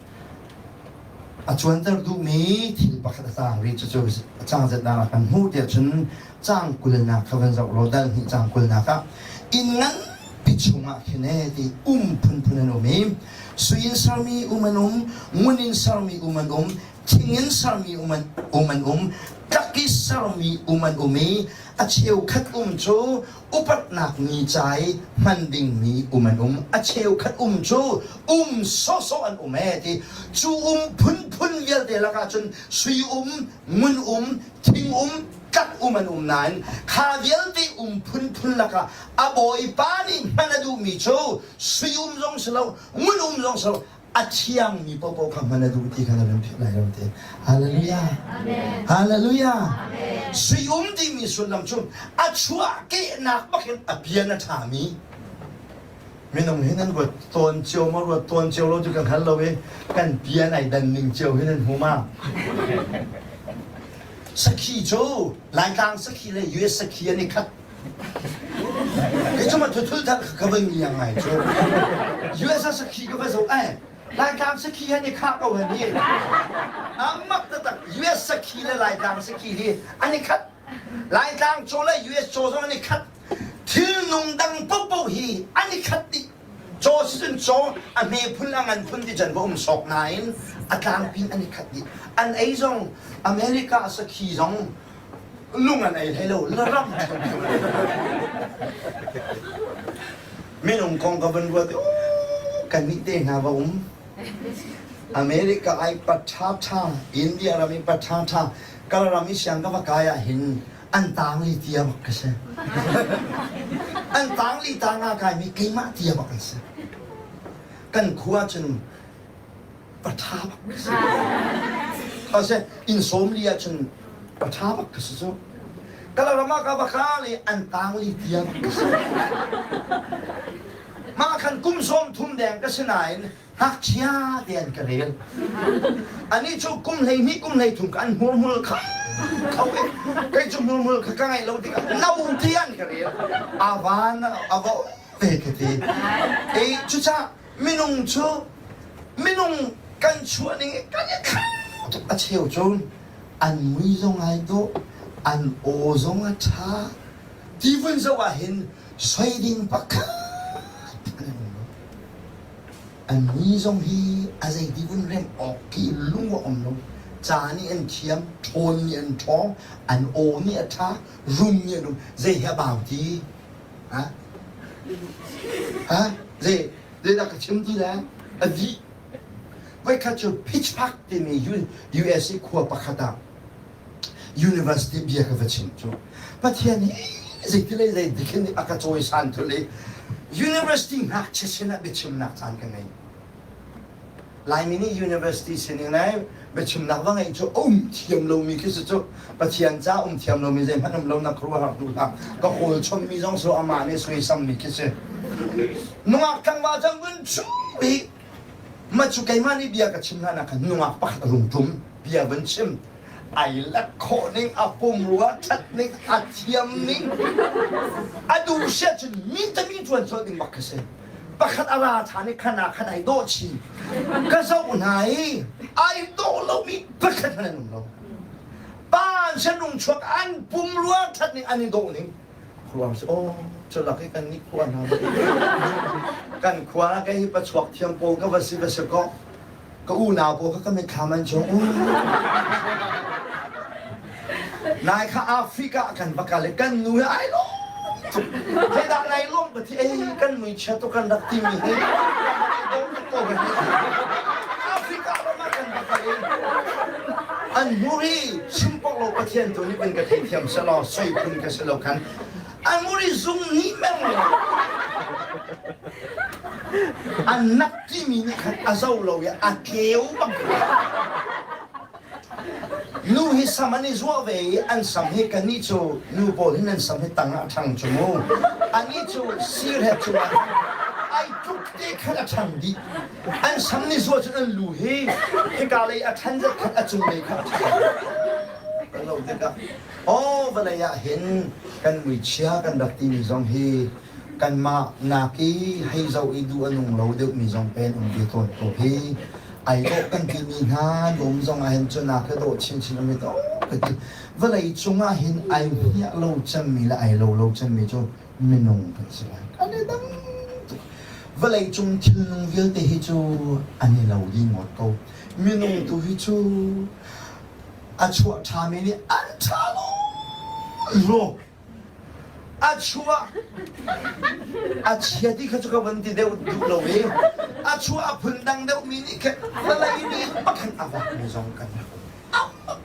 a cuanter duhmi thil pakhat a tang rih cucu a cang zetnak ah kan hmuh tiah cun cang kulnak kha van zoh law dal hnih cang kulnak ah inn nganpi chungah khin e ti um phunphun an um i Sui in sermi um an um, ngun in sermi um an um, thing in sermi um an um, an um tlak i sermi um an um i a cheukhat um cu upatnak ni ca i hman dingmi um an um, a cheukhat um cu um sawhsawh an um ee ti. Cu um phunphun vialte lakah cun sui um, ngun um, thing um, tlak um an um nain kha vialte um phunphun lakah a bawipa nih hman a duhmi cu sui um zong si lo ngun um zong si lo a thiangmi popo kha hman a duh ti kha na van philh lai lo te hallelujah hallelujah sui um timi sullam cu a chuah kehnak bak in a pian a ṭhami minung hi nan ruat tawn cio ma ruat tawn cio lo cu kan hngal lo i kan pian ai dan ning cio hi nan hmu ma sakhi cu Laitlang sakhi le US sakhi an i khat Kei cu ma thuthul thar ka van ngiang ngai cu. US ah sakhi ka va zoh ai. Laitlang sakhi han i khah ko han hi. Amak taktak US sakhi le Laitlang sakhi hi an i khat. Laitlang caw le US caw zong an i khat. Thil nung dang popo hi an i khat dih. Caw si cun caw a hme phun a ngan phun ti can va um sawk nain a tlangpi an i khat dih. An ei zong America sakhi zong lung an ei hlei lo ram minung kong ka van ruat i kan nih te hna va um America ai patha tha India ram i patha tha kal ram i siang ka va kai ah hin an tang li tia bak ka si an tang li tang a kai mi keimah tia bak an si kan khua cun paṭha bak ka si. Ase inn sawm li ahcun paṭha bak ka si cu. Kalaram ah ka va kal i an tang li tia bak ka si. Mah khan kum 30 deng ka si nain ngakchia te an ka rel. Anih cu kum 12 kum 13 ka an hmurhmul kha kho i kei cu hmurhmul kha ka ngaih lo tikah no ti an ka rel. Avan a va ve ka ti. E cucah minung cu minung kan chuah ning kan i thlau tuk a cheu cun an mui zong ai dawh an aw zong a ṭha ti vun zoh ah hin soi ding pakhat an um lo. An ni zong hi a zeiti vun remh awk khi lung a um lo. Ca nih an thiam, ṭhawn nih an ṭhawng, an aw nih a ṭha, rum nih an rum. Zei he a bau ti? Ha? Ha? Zei, zeidah ka chim ti le? A dih. Voikhat cu Pittsburgh timi USA khua pakhat ah university bia ka va chim cu Pathian hi zeitilei zei dik in a ka cawisan thul i university ngakchia sinah biachimnak caan ka ngei. Laimi nih university sining le biachimnak va ngeih cu a um thiam lomi khi si cu Pathian ca um thiam lomi zeihmanh um lo na khuaruahhar duh hlah ka kawl chommi zong su amah nih suaisammi khi si. Nungak tlangval cang vun chu hi mah cu keimah nih bia ka chim hlan ah khan nungak pakhat a rung ṭum bia vun chim ai lak khawh ning a pumrua ṭhat ning a thiam ning a duh sia cun mi tami ṭuan colh ding bak khi si pakhat a ra ṭhan i khan ah khan ai dawh chin ka zoh hna i ai dawh lomi pakhat hmanh an um lo pa an si nung chuak an pumrua ṭhat ning an i dawh ning khua si oh culak i kan nih khua hna kan khua ah kei hi pachuak thiam pawl ka va si va si kaw ka unau pawl kha ka mitthlam an cung nai kha Africa kan va kal i kan nu hi ai lawm tuk zeidah nai lawm ka ti ei kan mui chia tuk kan rak timi hi Africa ram ah kan va kal i an muri chim pok lo Pathian tu nih kan ka theithiam selaw soi phun ka si lo khan an muri zung nih meng lo an nak timi nih khan a zo lo i a tleu bak nu hi sam an i zuah ve i an sam hi kannih cu nu pawl hin an sam hi tang ah a ṭhang cu mu anih cu sir he cungah ai tluk te khan a ṭhang dih An sam nih zuah cun an lu hi hika lei a ṭhan zat khan a cung lei kha a ṭhan. Kan lo tikah aw vawlei ah hin kan muichia kan rak timi zong hi kanmah nak i hei zoh i duh a nung lo deuhmi zong pen um ve tawn ko hi ai dawh kan timi hna dawm zong ah hin cu nak hi dawh chinchin um hi to ka ti vawlei cungah hin ai hmiah lo cemmi le ai lo lo cemmi cu minung kan si lai. Kan i dang tuk. Vawleicung thilnung vialte hi cu an i lo dih ngawt ko. Minung tu hi cu a chuah ṭhami nih an ṭha lo. A chuah a chia ti kha cu ka van ti deuh duh lo i a chuah a phun dang deuhmi nih khin vawlei nih pakhat a vakmi zong kan rak um.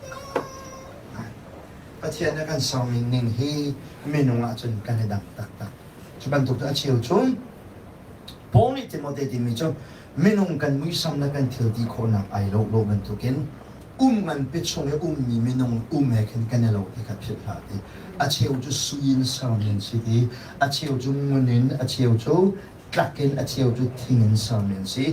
Pathian a kan sermi ning hi minung ahcun kan i dang taktak. Cu bantuk cu a cheu cu Paul nih Timote timi cu minung kan muisam le kan thil ti khawhnak ai lo lo bantukin um ngan pi chung i ummi minung um he khin kan i lo ti kha philh hlah ti. A cheu cu sui in sermi an si ti, a cheu cu ngun in, a cheu cu tlak in, a cheu cu thing in sermi an si.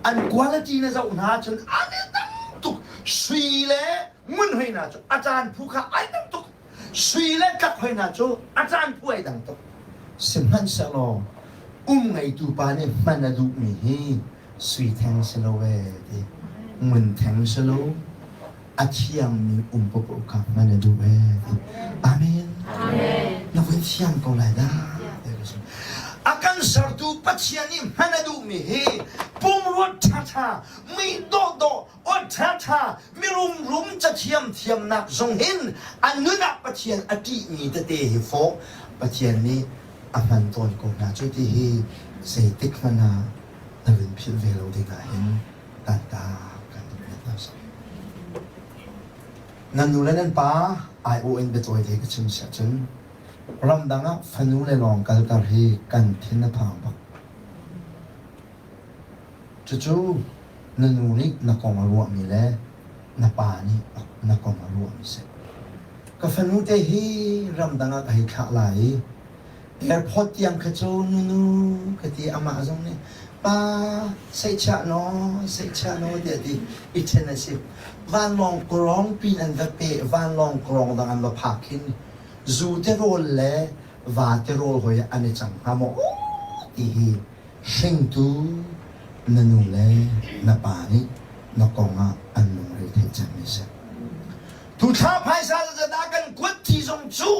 An quality na zoh hna ahcun an i dang tuk. Sui le ngun hoi hna cu a caan phu kha ai dang tuk sui le tlak hoi hna cu a caan phu ai dang tuk sihmanhsehlaw um ngeitu pa nih hman a duhmi hi sui theng si lo ee ti ngun theng si lo a thiangmi um paoh kha hman a duh ee ti amen na voi thiang ko lai dah a kan sertu Pathian nih hman a duhmi hi pumrua ṭhaṭha mi dawhdawh aw ṭhaṭha mirum rum cathiam thiamnak zong hin an nun ah Pathian a ṭihmi tete hi fawh Pathian nih a hman tawn ko hna cu ti hi zeitik hmanh ah na vun philh ve lo ding ah hin tanta kan duh ve hna seh. Nan nu le nan pa aiawh in biatawi te ka chim siah cun ramdang ah fanu le lawng kalter hi kan thin a phang bak. Cucu na nu nih na kong a ruahmi le na pa nih na kong a ruahmi si. Ka fanu te hi ramdang ah ka hei thlah lai i airport tiang kha cu nunu ka ti amah zong nih pa seihchiah naw seihchiah naw tiah ti i ṭhen a si. Vanlawng kawrong pin an va peh vanlawng kawrong dang an va phak hin zu te rawl le va te rawl hoi an i cang hnga maw ti hi Hringtu na nu le na pa nih na kong ah an lungre theih cangmi si. Tuthla phaisa zeizat kan kuat ti zong cu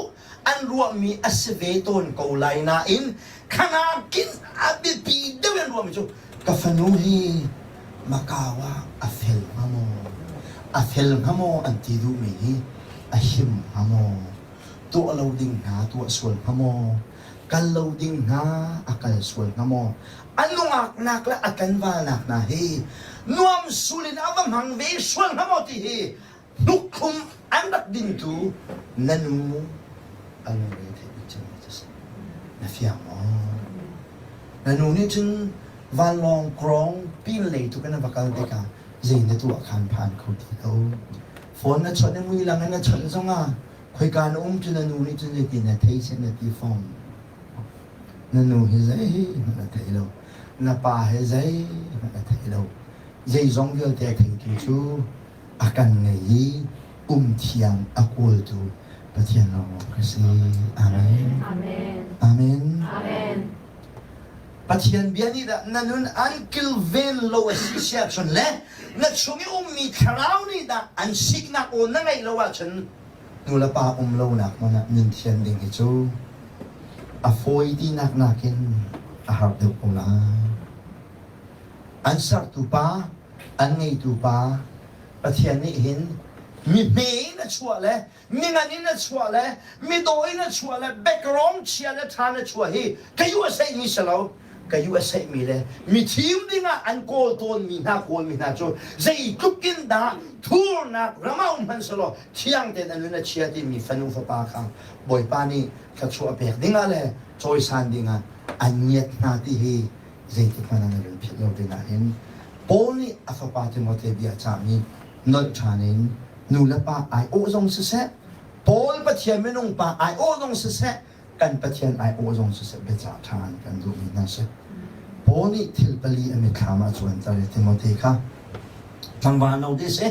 an ruahmi a si ve tawn ko lai nain khanakin a biapi deuh in ruahmi cu. Ka fanu hi Macau ah a fel hnga maw? A fel hnga maw an ti duhmi hi a him hnga maw? Tuah lo ding hna tuah sual hnga maw? Kal lo ding hna a kal sual hnga maw? A nungaknak le a tlanvalnak hna hi nuam sul in a va hmang ve sual hnga maw ti hi hnukthum an rak dingtu na nu a lungre theih bik cemmi cu si. Na fiang maw? Na nu nih cun vanlawng krawng pinlei tuk in a va kal tikah zei na tuah khan phan kho ti lo. Phone na chawnh i muilang in na chawnh zongah khoika na um cu na nu nih cun zeitin na thei seh na ti fom. Na nu hi zeihmanh a thei lo. Na pa hi zeihmanh a thei lo. Zeizong vialte a theitu cu a kan ngei i um thiang a kawltu Pathian lawnglawng ka si. Amen. Amen. Amen. Amen. Pathian bia nih dah na nun an kilven lo a si si ahcun le na chung i ummi thlarau nih dah an siknak aw na ngeih lo ahcun nu le pa um lonak hmun ah nun thian ding hi cu a fawi tinak nakin a har deuh ko lai. An sertu pa an ngeitu pa Pathian nih hin mi hme in a chuah le mi ngan in a chuah le mi dawh in a chuah le background chia le ṭha na chuah hi ka USA mi si lo ka USA mi le mi thim dingah an kawl tawn mi hna kawl mi hna cu zeitluk in dah thurnak ram ah um hmanh selaw thiang tein a nun a chia timi fanu fapa kha Bawipa nih thluachuah pek dingah le cawisan dingah an ngiat hna ti hi zeitik hmanh ah na run philh lo dingah hin Paul nih a fapa Timote bia cahmi nolh ṭhan in nu le pa aiawh zong siseh Paul Pathian minung pa aiawh zong siseh kan Pathian aiawh zong siseh biacah ṭhan kan duhmi hna si. Paul nih thil pali a mitthlam ah cuanter i Timote kha tlangval no te si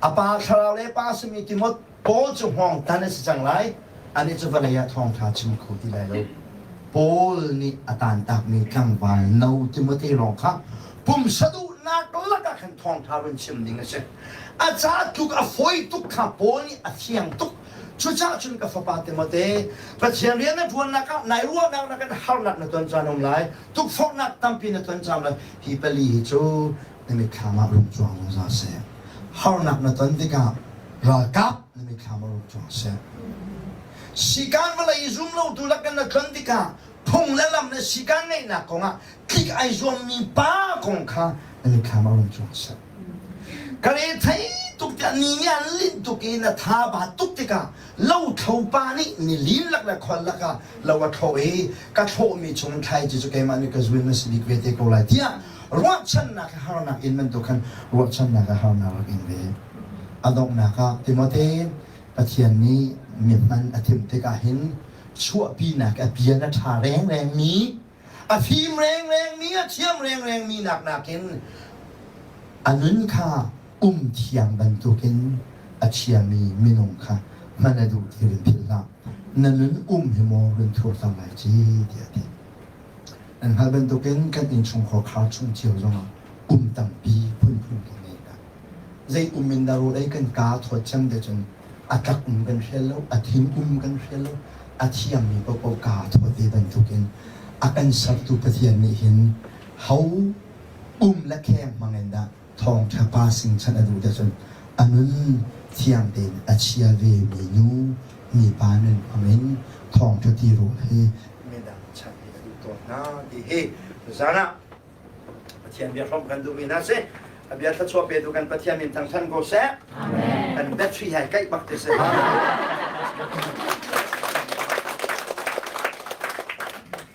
a pa thlarau le pa simi Timot Paul cu hngawng tan a si cang lai, anih cu vawlei ah thawngṭha chim kho ti lai lo. Paul nih a tantakmi tlangval no Timote lawng kha pumsa duhnak lakah khan thawngṭha run chim ding a si. A ca tluk a fawi tuk kha Paul nih a fiang tuk. Cucaah cun ka fapa Timote, Pathian rian na ṭuannak ah nai ruahnak nakin harnak na ton caan um lai, tukforhnak tampi na ton caan lai. Hi pali hi cu na mitthlam ah rung cuang zungzal seh. Harnak na ton tikah ralkap na mitthlam ah rung cuang seh. Sikaan vawlei i zum lotu lakin na tlon tikah phung le lam le sikaan ngeihnak kongah tlik ai zuammi pa kong kha na mitthlam ah rung cuang seh. Ka re thei tuk tiah ni nih an linh tuk i na tha ba tuk tikah lothlo pa nih ni lin lak le khol lakah lo a thlawh i ka thlawhmi chung thlaici cu keimah nih ka zuin na si bik ve te ko lai tiah ruahchannak he harnak in bantuk khan ruahchannak he harnak rak in ve. A donghnak ah Timote Pathian nih mi hman a thim tikah hin chuahpinak a bia na ṭha rengreng mi a fim rengreng mi a thiam rengreng mi nak nakin a nun kha um thiang bantukin a chiami minung kha hman a duh ti run philh hlah. Na nun um hi maw run thur cang lai ci tiah a ti. Nan hngalh bantukin kan innchungkhar khar chung cio zongah um tampi phunphun kan ngei hna. Zei um in dah rawl ei kan kaa thawt cem te cun a tlak um kan hrial lo, a thing um kan hrial lo, a thiammi paohpaoh kaa thawt ve bantukin a kan sertu Pathian nih hin ho um le kheng hmang in dah thawngṭha pa sing chanh a duh te cun a nun thiang tein a chia ve mi nu mipa nun hmang in thawngṭha ti rawl hi midang chanh hi a duh tawn hna ti hi tuzaan ah Pathian bia hrawmh kan duhmi hna si a bia thluachuah petu kan Pathian min thangṭhan ko seh Amen. kan battery hai kaih bak te seh.